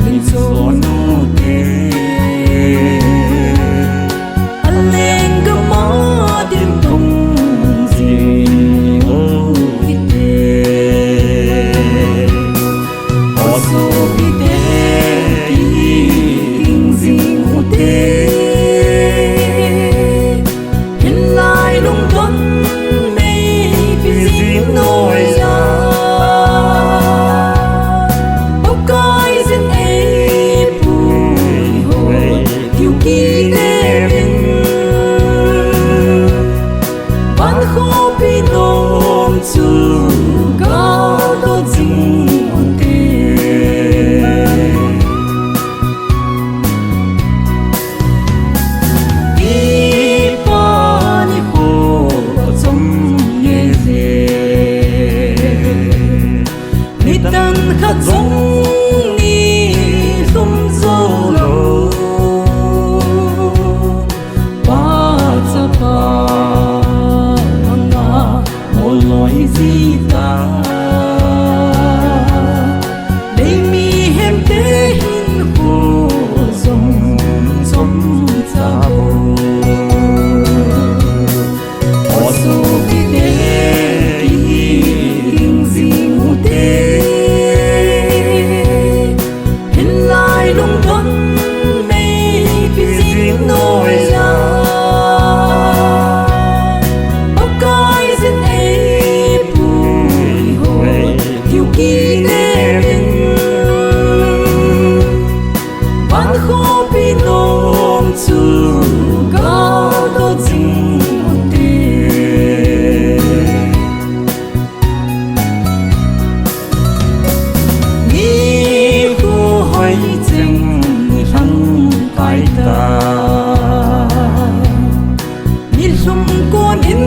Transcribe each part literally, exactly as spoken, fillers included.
Min sonu te, aleng gama din tong jing u te. O sopite, kiting jing u te. Hinlai lungdon mei pi jing noi ja. Pakai jin ei pui hoi, kiu kinem in. Van khopi nom chu gal do jing u te. Kipa nikho chom nge je. Nidan khat jong nilhum jou lou. Pa chapa anga moloi jita. Lei mihem te hinkho jong chomcha bou. O sopite, kiting jing u te. Hinlai lungdon mei pi jing noi ja. Pakai jin ei pui hoi, kiu kinem in. Van khopi nom chu gal do jing u te. Nikho hoi cheng lhang kai ta. Nilhum kon in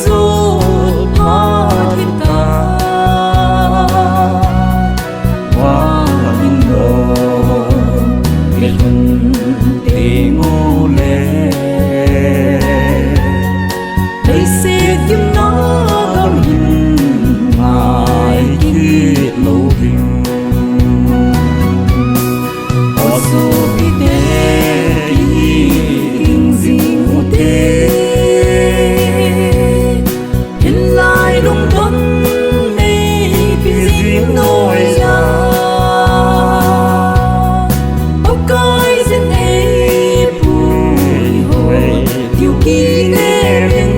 jot pha hita. Van in lo nilhum teng u le. Leiset gimna gam hin ngai kit lou ding. O sopite, kiting jing u te. Hinlai lungdon mei pi jing noi ja. Pakai jin ei pui hoi, kiu kinem in.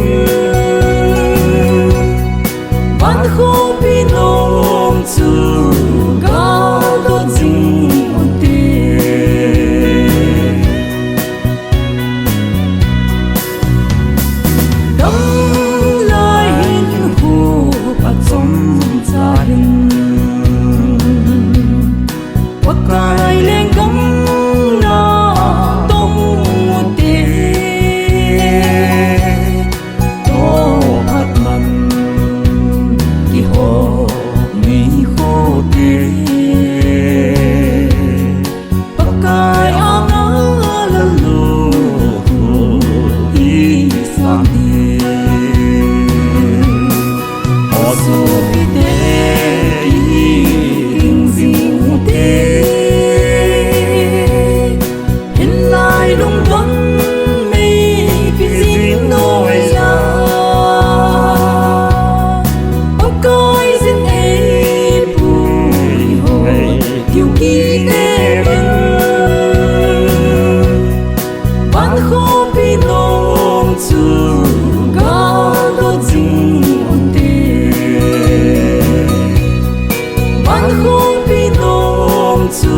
Van khopi nom chu gal do jing u te. Gamlai hinkho achomcha hin. Pakai lenggam na tong u te. Toh khat man kihou nikho te. Pakai anga lalou i sam hi. O sopite, kiting jing u te. Hinlai lungdon mei pi jing noi ja. Pakai jin ei pui hoi, kiu kinem in. Van khopi nom chu gal do jing u te. Van khopi nom chu